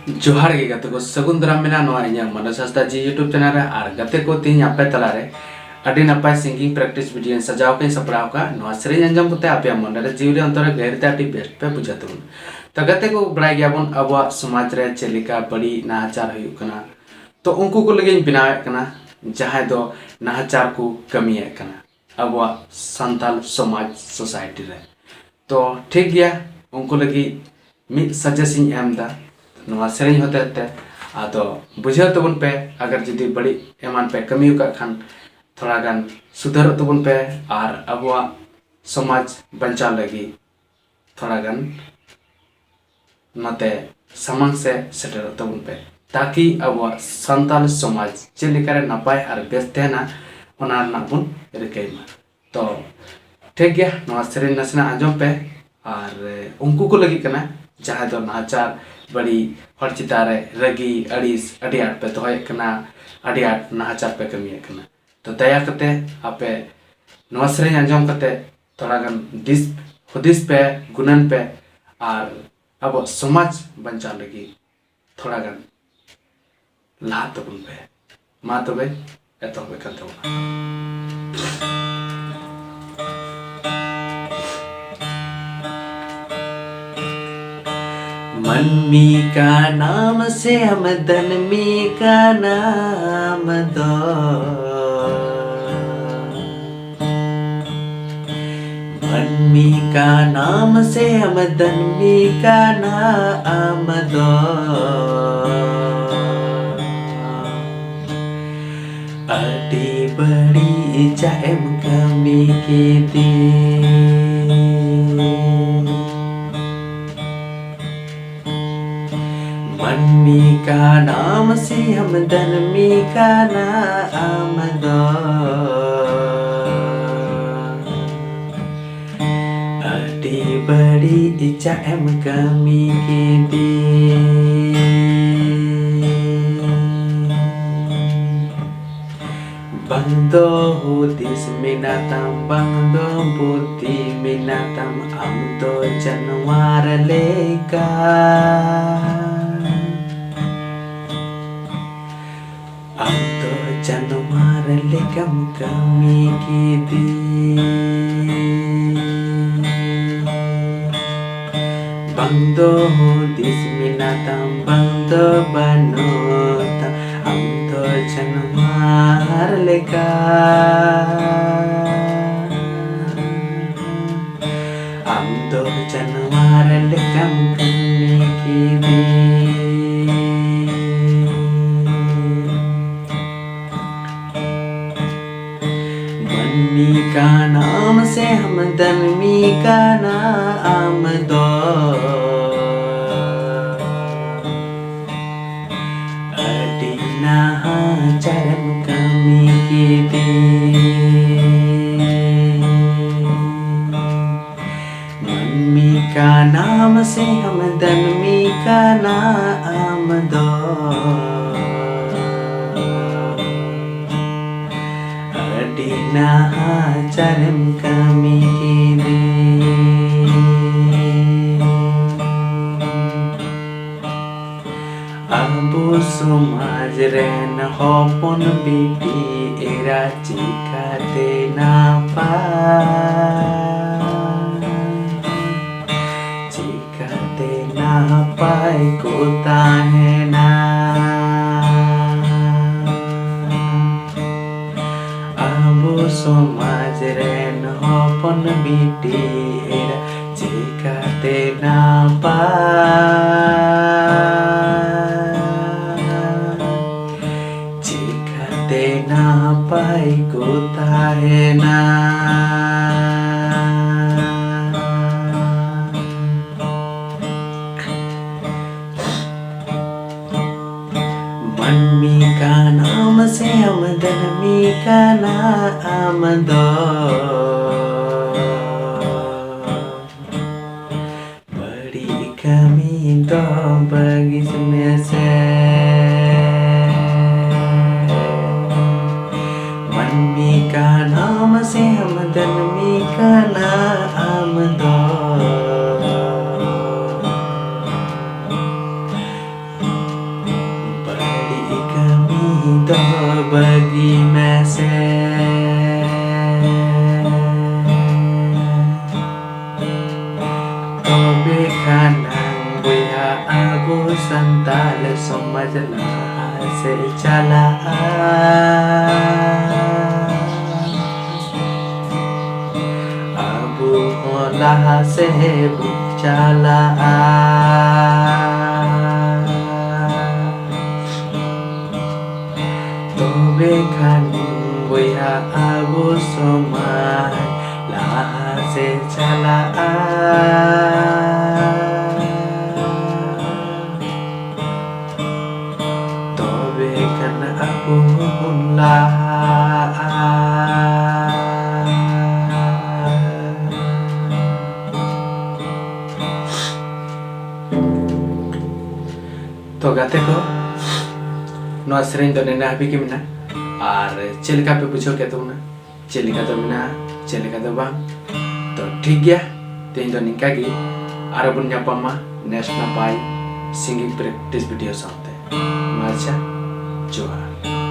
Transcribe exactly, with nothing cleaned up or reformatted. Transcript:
ᱡᱚᱦᱟᱨ ᱜᱮ ᱜᱟᱛᱮ ᱠᱚ, ᱥᱟᱹᱜᱩᱱ ᱫᱟᱨᱟᱢ ᱢᱮᱱᱟᱜᱼᱟ ᱱᱚᱣᱟ ᱤᱧᱟᱹᱜ ᱢᱚᱱᱳᱡᱽ ᱦᱟᱸᱥᱫᱟ ᱡᱤ YouTube channel ᱨᱮ᱾ ᱟᱨ ᱜᱟᱛᱮ ᱠᱚ, ᱛᱮᱦᱮᱧ ᱟᱯᱮ ᱛᱟᱞᱟᱨᱮ ᱟᱹᱰᱤ ᱱᱟᱯᱟᱭ singing practice video ᱤᱧ ᱥᱟᱡᱟᱣ ᱠᱟᱜ ᱤᱧ ᱥᱟᱯᱲᱟᱣ ᱠᱟᱜᱼᱟ᱾ ᱱᱚᱣᱟ ᱥᱮᱨᱮᱧ ᱟᱸᱡᱚᱢ ᱠᱟᱛᱮ ᱟᱯᱮᱭᱟᱜ ᱢᱚᱱᱮ ᱨᱮ, ᱡᱤᱣᱤ ᱨᱮ, ᱚᱱᱛᱚᱨ ᱨᱮ ᱜᱟᱹᱦᱤᱨ ᱛᱮ ᱟᱹᱰᱤ ᱵᱮᱥ ᱯᱮ ᱵᱩᱡᱷᱟᱹᱣ ᱛᱟᱵᱚᱱᱟ᱾ ᱛᱚ ᱜᱟᱛᱮ ᱠᱚ, ᱵᱟᱲᱟᱭ ᱜᱮᱭᱟᱵᱚᱱ ᱟᱵᱚᱣᱟᱜ ᱥᱚᱢᱟᱡᱽ ᱨᱮ ᱪᱮᱫ ᱞᱮᱠᱟ ᱵᱟᱹᱲᱤᱡ ᱱᱟᱦᱟᱪᱟᱨ ᱦᱩᱭᱩᱜ ᱠᱟᱱᱟ᱾ ᱛᱚ ᱩᱱᱠᱩ ᱠᱚ ᱞᱟᱹᱜᱤᱫ ᱤᱧ ᱵᱮᱱᱟᱣᱮᱫ ᱠᱟᱱᱟ, ᱡᱟᱦᱟᱸᱭ ᱫᱚ ᱱᱟᱦᱟᱪᱟᱨ ᱠᱚ ᱠᱟᱹᱢᱤᱭᱮᱫ ᱠᱟᱱᱟ ᱟᱵᱚᱣᱟᱜ ᱥᱟᱱᱛᱟᱞ ᱥᱚᱢᱟᱡᱽ society ᱨᱮ᱾ ᱛᱚ ᱴᱷᱤᱠ ᱜᱮᱭᱟ, ᱩᱱᱠᱩ ᱞᱟᱹᱜᱤᱫ ᱢᱤᱫ suggest ᱤᱧ ᱮᱢ ᱮᱫᱟ᱾ ᱱᱚᱣᱟ ᱥᱮᱨᱮᱧ ᱦᱚᱛᱮᱛᱮ ᱟᱫᱚ ᱵᱩᱡᱷᱟᱹᱣ ᱛᱟᱵᱚᱱ ᱯᱮ, ᱟᱜᱟᱨ ᱡᱩᱫᱤ ᱵᱟᱹᱲᱤᱡ ᱮᱢᱟᱱ ᱯᱮ ᱠᱟᱹᱢᱤ ᱟᱠᱟᱫ ᱠᱷᱟᱱ ᱛᱷᱚᱲᱟ ᱜᱟᱱ ᱥᱩᱫᱷᱟᱹᱨᱚᱜ ᱛᱟᱵᱚᱱ ᱯᱮ ᱟᱨ ᱟᱵᱚᱣᱟᱜ ᱥᱚᱢᱟᱡᱽ ᱵᱟᱧᱪᱟᱣ ᱞᱟᱹᱜᱤᱫ ᱛᱷᱚᱲᱟ ᱜᱟᱱ ᱱᱚᱛᱮ ᱥᱟᱢᱟᱝ ᱥᱮᱫ ᱥᱮᱴᱮᱨᱚᱜ ᱛᱟᱵᱚᱱ ᱯᱮ, ᱛᱟᱠᱤ ᱟᱵᱚᱣᱟᱜ ᱥᱟᱱᱛᱟᱞ ᱥᱚᱢᱟᱡᱽ ᱪᱮᱫ ᱞᱮᱠᱟᱨᱮ ᱱᱟᱯᱟᱭ ᱟᱨ ᱵᱮᱥ ᱛᱟᱦᱮᱱᱟ, ᱚᱱᱟ ᱨᱮᱱᱟᱜ ᱵᱚᱱ ᱨᱤᱠᱟᱹᱭ ᱢᱟ᱾ ᱛᱚ ᱴᱷᱤᱠ ᱜᱮᱭᱟ, ᱱᱚᱣᱟ ᱥᱮᱨᱮᱧ ᱱᱟᱥᱮᱱᱟᱜ ᱟᱸᱡᱚᱢ ᱯᱮ᱾ ᱟᱨ ᱩᱱᱠᱩ ᱠᱚ ᱞᱟᱹᱜᱤᱫ ᱠᱟᱱᱟ ᱡᱟᱦᱟᱸᱭ ᱫᱚ ᱱᱟᱦᱟᱪᱟᱨ, ᱵᱟᱹᱲᱤᱡ, ᱦᱚᱲ ᱪᱮᱛᱟᱱ ᱨᱮ ᱨᱟᱹᱜᱤ ᱟᱹᱲᱤᱥ ᱟᱹᱰᱤ ᱟᱸᱴ ᱯᱮ ᱫᱚᱦᱚᱭᱮᱫ ᱠᱟᱱᱟ, ᱟᱹᱰᱤ ᱟᱸᱴ ᱱᱟᱦᱟᱪᱟᱨ ᱯᱮ ᱠᱟᱹᱢᱤᱭᱮᱫ ᱠᱟᱱᱟ᱾ ᱛᱚ ᱫᱟᱭᱟ ᱠᱟᱛᱮ ᱟᱯᱮ ᱱᱚᱣᱟ ᱥᱮᱨᱮᱧ ᱟᱸᱡᱚᱢ ᱠᱟᱛᱮ ᱛᱷᱚᱲᱟ ᱜᱟᱱ ᱫᱤᱥ ᱦᱩᱫᱤᱥ ᱯᱮ, ᱜᱩᱱᱟᱹᱱ ᱯᱮ ᱟᱨ ᱟᱵᱚᱣᱟᱜ ᱥᱚᱢᱟᱡᱽ ᱵᱟᱧᱪᱟᱣ ᱞᱟᱹᱜᱤᱫ ᱛᱷᱚᱲᱟ ᱜᱟᱱ ᱞᱟᱦᱟᱜ ᱛᱟᱵᱚᱱ ᱯᱮ᱾ ᱢᱟ ᱛᱚᱵᱮ ᱮᱛᱚᱦᱚᱵᱮᱫ ᱠᱟᱱ ᱛᱟᱵᱚᱱᱟ᱾ ᱢᱟᱹᱱᱢᱤ ᱠᱟᱱᱟᱢ ᱥᱮ ᱟᱢ ᱫᱟᱹᱱᱢᱤ ᱠᱟᱱᱟᱢ ᱫᱚ? ᱢᱟᱹᱱᱢᱤ ᱠᱟᱱᱟᱢ ᱥᱮ ᱟᱢ ᱫᱟᱹᱱᱢᱤ ᱠᱟᱱᱟᱢ ᱫᱚ? ᱟᱹᱰᱤ ᱵᱟᱹᱲᱤᱡᱟᱜ ᱮᱢ ᱠᱟᱹᱢᱤ ᱠᱮᱫᱮ᱾ ᱢᱟᱹᱱᱢᱤ ᱠᱟᱱᱟᱢ ᱥᱮ ᱟᱢ ᱫᱟᱹᱱᱢᱤ ᱠᱟᱱᱟᱢ ᱫᱚ? ᱟᱹᱰᱤ ᱵᱟᱹᱲᱤᱡᱟᱜ ᱮᱢ ᱠᱟᱹᱢᱤ ᱠᱮᱫᱮ᱾ ᱵᱟᱝ ᱫᱚ ᱦᱩᱫᱤᱥ ᱢᱮᱱᱟᱜ ᱛᱟᱢ, ᱵᱟᱝ ᱫᱚ ᱵᱩᱫᱷᱤ ᱢᱮᱱᱟᱜ ᱛᱟᱢ, ᱟᱢ ᱫᱚ ᱡᱟᱱᱣᱟᱨ ᱞᱮᱠᱟ᱾ ᱠᱟᱹᱢᱤ ᱠᱤᱫᱤᱧ᱾ ᱵᱟᱝ ᱫᱚ ᱦᱩᱫᱤᱥ ᱢᱮᱱᱟᱜ ᱛᱟᱢ, ᱵᱟᱝ ᱫᱚ ᱵᱟᱹᱱᱩᱜ ᱛᱟᱢ, ᱟᱢ ᱫᱚ ᱡᱟᱱᱣᱟᱨ ᱞᱮᱠᱟ᱾ ᱟᱢ ᱫᱚ ᱡᱟᱱᱣᱟᱨ ᱞᱮᱠᱟᱢ ᱠᱟᱹᱢᱤ ᱠᱤᱫᱤᱧ᱾ ᱢᱟᱹᱱᱢᱤ ᱠᱟᱱᱟᱢ ᱥᱮ ᱟᱢ ᱫᱟᱹᱱᱢᱤ ᱠᱟᱱᱟ ᱟᱢ ᱫᱚ? ᱟᱹᱰᱤ ᱱᱟᱦᱟᱪᱟᱨᱮᱢ ᱠᱟᱹᱢᱤ ᱠᱤᱫᱤᱧ᱾ ᱢᱟᱹᱱᱢᱤ ᱠᱟᱱᱟᱢ ᱥᱮ ᱟᱢ ᱫᱟᱹᱱᱢᱤ ᱠᱟᱱᱟ ᱟᱢ ᱫᱚ? ᱟᱹᱰᱤ ᱱᱟᱦᱟᱪᱟᱨᱮᱢ ᱠᱟᱹᱢᱤ ᱠᱤᱫᱤᱧ᱾ ᱟᱵᱚ ᱥᱚᱢᱟᱡᱽ ᱨᱮᱱ ᱦᱚᱯᱚᱱ ᱵᱤᱴᱤ ᱮᱨᱟ ᱪᱤᱠᱟᱛᱮ ᱱᱟᱯᱟᱭ, ᱪᱤᱠᱟᱛᱮ ᱱᱟᱯᱟᱭ ᱠᱚ ᱛᱟᱦᱮᱱᱟ? ᱟᱵᱚ ᱥᱚᱢᱟᱡᱽ ᱨᱮᱱ ᱦᱚᱯᱚᱱ ᱵᱤᱴᱤ ᱮᱨᱟ ᱪᱤᱠᱟᱛᱮ ᱱᱟᱯᱟᱭ, ᱪᱤᱠᱟᱛᱮ ᱱᱟᱯᱟᱭ ᱠᱚ ᱛᱟᱦᱮᱱᱟ? ᱢᱟᱹᱱᱢᱤ ᱠᱟᱱᱟᱢ ᱥᱮ ᱟᱢ ᱫᱟᱹᱱᱢᱤ ᱠᱟᱱᱟ ᱟᱢ ᱫᱚ? ᱵᱟᱹᱲᱤᱡ ᱠᱟᱹᱢᱤ ᱫᱚ ᱵᱟᱹᱜᱤ ᱢᱮᱥᱮ᱾ ᱢᱟᱹᱱᱢᱤ ᱠᱟᱱᱟᱢ ᱥᱮ ᱟᱢ ᱫᱟᱹᱱᱢᱤ ᱠᱟᱱᱟ ᱟᱢ ᱫᱚ? ᱵᱟᱹᱲᱤᱡ ᱠᱟᱹᱢᱤ ᱫᱚ ᱵᱟᱹᱜᱤ ᱢᱮᱥᱮ᱾ ᱥᱟᱱᱛᱟᱲ ᱥᱚᱢᱟᱡᱽ ᱞᱟᱦᱟ ᱥᱮᱫ ᱪᱟᱞᱟᱜᱼᱟ, ᱟᱵᱚ ᱦᱚᱸ ᱞᱟᱦᱟ ᱥᱮᱫ ᱵᱚᱱ ᱪᱟᱞᱟᱜᱼᱟ᱾ ᱛᱚᱵᱮ ᱠᱷᱟᱱ ᱵᱚᱭᱦᱟ ᱟᱵᱚ ᱥᱚᱢᱟᱡᱽ ᱞᱟᱦᱟ ᱥᱮᱫ ᱪᱟᱞᱟᱜᱼᱟ᱾ ᱛᱚᱵᱮ ᱠᱷᱟᱱ ᱟᱵᱚ ᱵᱚᱱ ᱞᱟᱦᱟᱜᱼᱟ᱾ ᱛᱚ ᱜᱟᱛᱮ ᱠᱚ, ᱱᱚᱣᱟ ᱥᱮᱨᱮᱧ ᱫᱚ ᱱᱤᱱᱟᱹᱜ ᱦᱟᱹᱵᱤᱡ ᱜᱮ ᱢᱮᱱᱟᱜᱼᱟ᱾ ᱟᱨ ᱪᱮᱫ ᱞᱮᱠᱟ ᱯᱮ ᱵᱩᱡᱷᱟᱹᱣ ᱠᱮᱫ ᱛᱟᱵᱚᱱᱟ, ᱪᱮᱫ ᱞᱮᱠᱟ ᱫᱚ ᱢᱮᱱᱟᱜᱼᱟ, ᱪᱮᱫ ᱞᱮᱠᱟ ᱫᱚ ᱵᱟᱝ᱾ ᱛᱚ ᱴᱷᱤᱠ ᱜᱮᱭᱟ, ᱛᱮᱦᱮᱧ ᱫᱚ ᱱᱤᱝᱠᱟ ᱜᱮ᱾ ᱟᱨᱚ ᱵᱚᱱ ᱧᱟᱯᱟᱢᱟ next ᱱᱟᱯᱟᱭ singing practice video ᱥᱟᱶᱛᱮ᱾ ᱢᱟ ᱟᱪᱪᱷᱟ, ᱡᱚᱦᱟᱨ᱾